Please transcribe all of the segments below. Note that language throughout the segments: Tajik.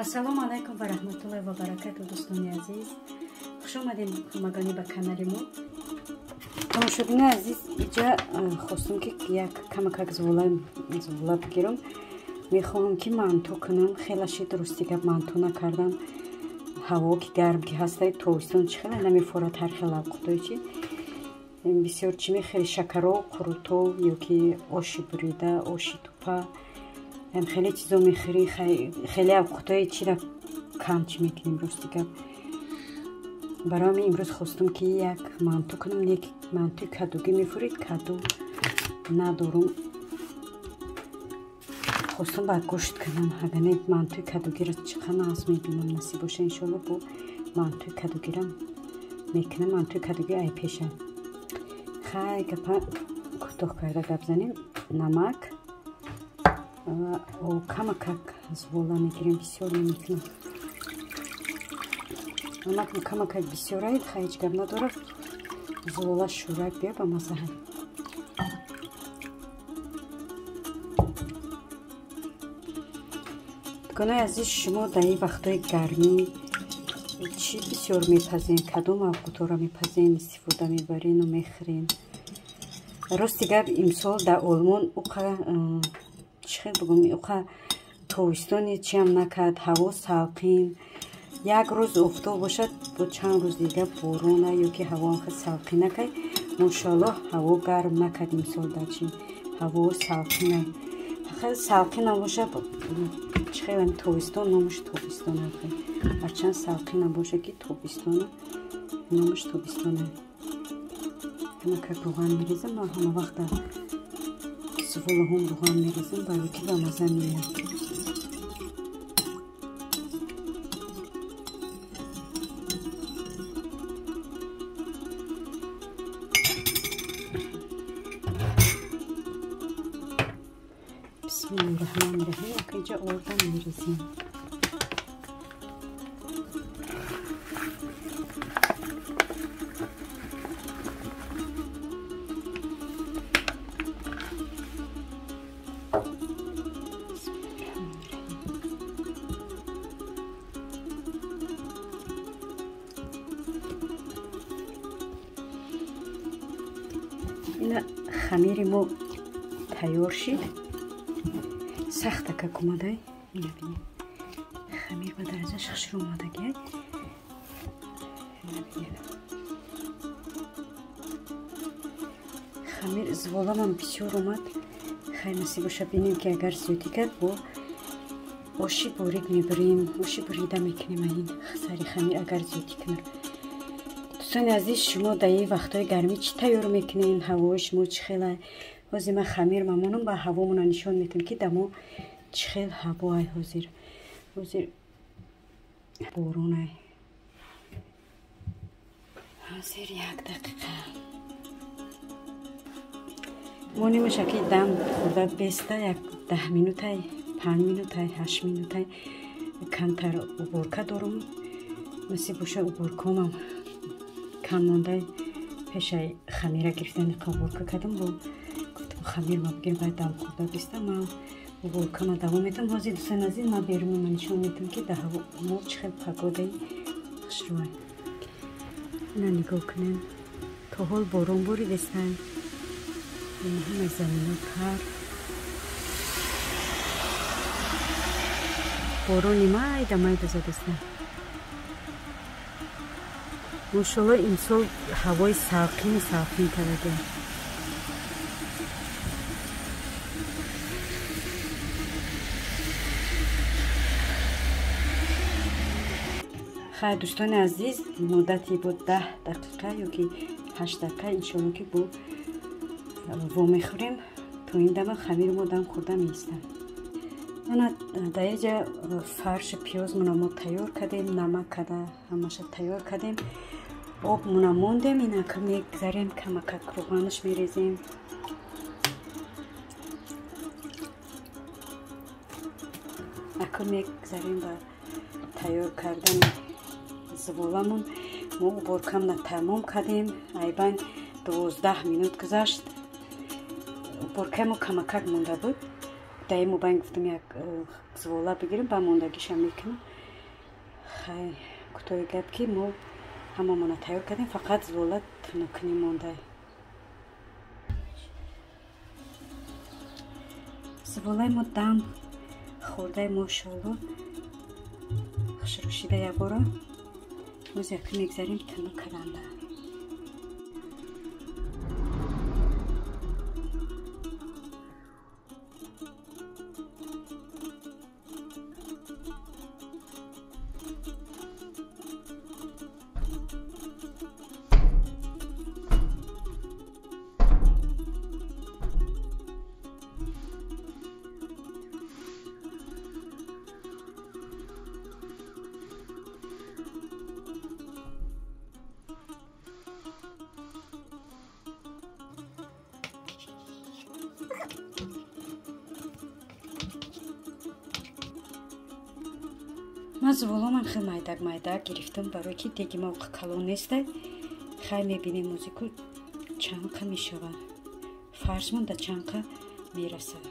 Ассалому алайкум ва раҳматуллоҳи ва баракату, дӯстони азиз. Хуш омадем ҳамагонӣ ба канали мо. Тамошобинои азиз, иҷа хостум ки як камакак зувола бигирам. Мехоҳам ки манту кунам. Хела шид, рости гап, манту накардам. Ҳаво ки гарм ки ҳастай, тобистон чӣ хела намефорад ҳар хел авқотое чи. Бисёр чӣ мехӯри, шакаро, қурутов ё ки оши бурида, оши тупа, хеле чизо мехӯрӣ, хеле авқотҳои чира кам чӣ мекунем, рости гап. Барои ҳамин имрӯз хостум ки як манту кунам. Нек мантуи кадугӣ мефурид, каду надорум. Хостум ба гӯшт кунам. Агар не, мантуи кадугиро чӣ қаназ мебинам, насиб боша, иншоалло бо мантуи кадугирам мекунам. Мантуи кадугӣ ай пеша. Хай, гапа кӯтоҳ карда гап занем. Намак камакак зувола мегирем, бисёр намекунам. Намакам камакак бисёр аид, хай ҳеҷ гап надорад. Зувола шӯрак бия ба маззаҳа. Дуконои азиз, шумо дар ин вақтҳои гармӣ чӣ бисёр мепазен? Кадом авқотҳоро мепазен, истифода мебарену мехӯрен? Рости гап, имсол дар Олмон уқа чӣ хел бигӯм, уқа тобистони чиам накард, ҳаво салқин. Як рӯз офтоб бошад, бо чанд рӯз дига борона ё ки ҳаво хел салқин накард. Мошоаллоҳ, ҳаво гарм накард имсол, дар чи ҳаво салқина. Хел салқинам бошад, чӣ хел тобистон номаш тобистон, ҳарчанд салқинам бошад ки тобистона номаш тобистона. Камакак равған мерезам, ман ҳама вақт дар зуволаҳом равған мерезам, барои ки ба мазза меояд. Бисмиллоҳи раҳмони раҳим. Акайҷа орда мерезем. Ина хамири мо тайёр шид. Сахтакак омадай. Ина бинед, хамир ба дараҷаш хушрӯ омадагиай. Ина бинед, хамир зуволамам бисёр омад. Хай, насиб боша, бинем ки агар зиёдӣ кард, бо оши борик мебурем, оши бурида мекунем ин сари хамир агар зиёдӣ кунад. Дӯстони азиз, шумо дар ин вақтҳои гармӣ чӣ тайёр мекунед? Ҳавои шумо чӣ хела? Ҳозир ман хамир мамонам, ба ҳавомона нишон медиҳам ки дамо чӣ хел ҳавоай. Ҳозир ҳозир боронай. Ҳозир як дақиқа монемаша ки дам хӯрда беста, як 10 минутай, 5 минутай, 8 минутай камтар уборка дорум. Насиб боша, уборкомам кам мондай. Пешаи хамира гирифтани уборка кардам, бо гуфтам хамир ма бигирам, баъд дам хӯрда биста, ман уборкама давом медиҳам. Ҳозир, дӯстони азиз, ман берунама нишон медиҳам ки дар ҳаво мо чӣ хел погодаи хушрӯай. Ина нигоҳ кунем, то ҳол борон боридестай. Ина ҳамаи замино тар, борони майда майда задестай. Мошоалло, имсол ҳавои салқини салқин кардагиам. Хай, дӯстони азиз, муддати бо 10 дақиқа ё ки 8 дақиқа иншоалло ки бо вомехӯрем. То ин дама хамири мо дам хӯрда меистад. Ана дар инҷа фарши пиёзмона мо тайёр кардем, намак када ҳамаша тайёр кардем. Обмона мондем, инака мегзарем, камакак равғанаш мерезем. Ака мегзарем ба тайёр кардани зуволамон. Мо уборкамна тамом кардем. Айбан 12 минут гузашт. Уборкаи мо камакак монда буд. Даи мобайн гуфтам як звола бигирем, ба мондагиша мекунам. Хай, кӯтоҳи гап ки мо ҳамамона тайёр кардем, фақат звола тунукунӣ монда. Зволаи мо дам хӯрдаи, мошоалло, хушрӯшида. Якбора боз яку мегзарем тунук карданда. Ман зуволомам хел майдак майдак гирифтам, барое ки деги ма оқа калон нестай. Хай, мебинем музику чанқа мешавад, фаршмон да чанқа мерасад.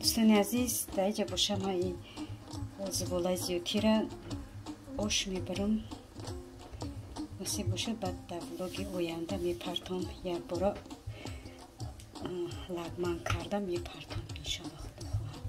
Дӯстони азиз, дар иҷа боша ма и зуволаи зиёдтира ош мебарам. Насиб бошад, баъд дар влоги оянда мепартом, якбора лагман карда мепартом, иншалло, худо хоҳад.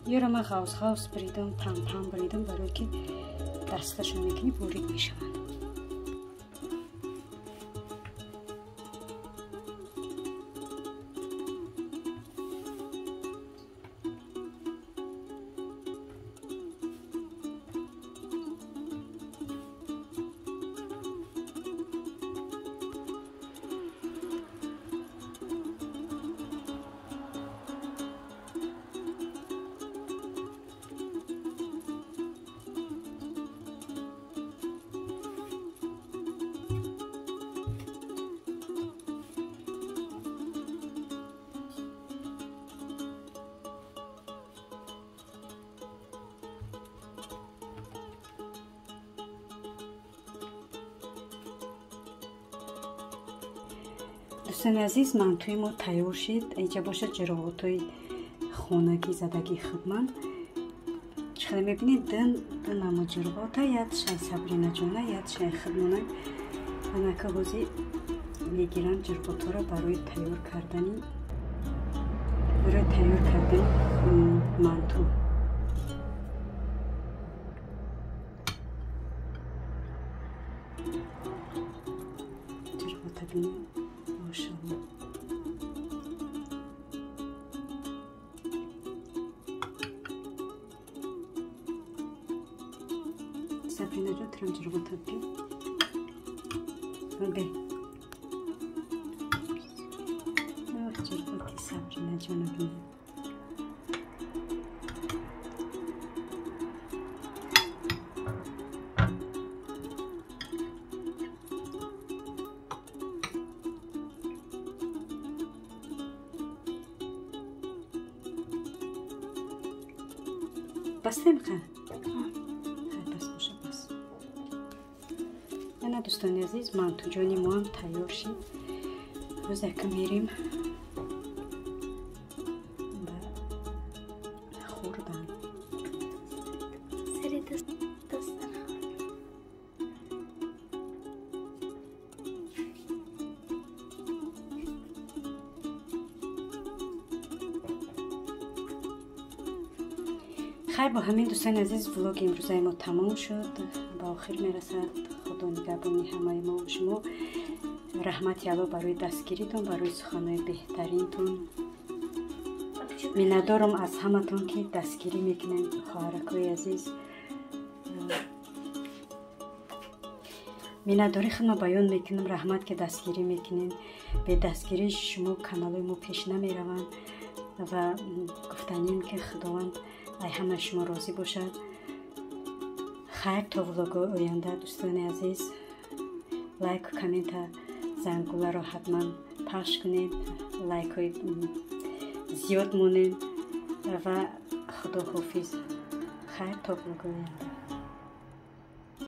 Ёра ман ғавз-ғавз бридам, пам-пам бридам, барое ки дасташон мекунӣ борик мешаванд. Дӯстони азиз, мантуи мо тайёр шид. Инҷа бошад ҷироғотҳои хонагӣ задагии худман. Чӣ хеле мебинед, ду намо ҷирғота, як шай Сабринаҷона, як шай худмона. Анака ҳозир мегирам ҷирғотҳоро барои тайёр кардани манту. Ҷирғота бинед. Машаллоҳ. Сабринаҷон, турам ҷирғота би. Бе. Ҷирғоти Сабринаҷона бинед. Бастем ха? Бас боша, бас. Ана дӯстони азиз, мантуҷони моам тайёр шид. Боз яка мерем ба хӯрдан. Сари дастархон. Хайр, бо ҳамин дӯстони азиз, влоги имрӯзаи мо тамом шуд, ба охир мерасад. Худо нигаҳбони ҳамаи мо ва шумо. Раҳмати Аллоҳ барои дастгиритон, барои суханҳои беҳтаринтон. Миннатдорам аз ҳаматон, ки дастгирӣ мекунем, хоҳаракҳои азиз. Миннатдории худро баён мекунам. Раҳмат, ки дастгирӣ мекунем. Бе дастгирии шумо каналҳои мо пеш намераванд ва гуфтанем, ки Худованд ай ҳамаи шумо розӣ бошад. Хайр, то влогҳои оянда, дӯстони азиз. Лайку, коммента, зангуларо ҳатман пахш кунед, лайкҳои зиёд монед ва худо ҳофиз. Хайр, то влогҳои оянда.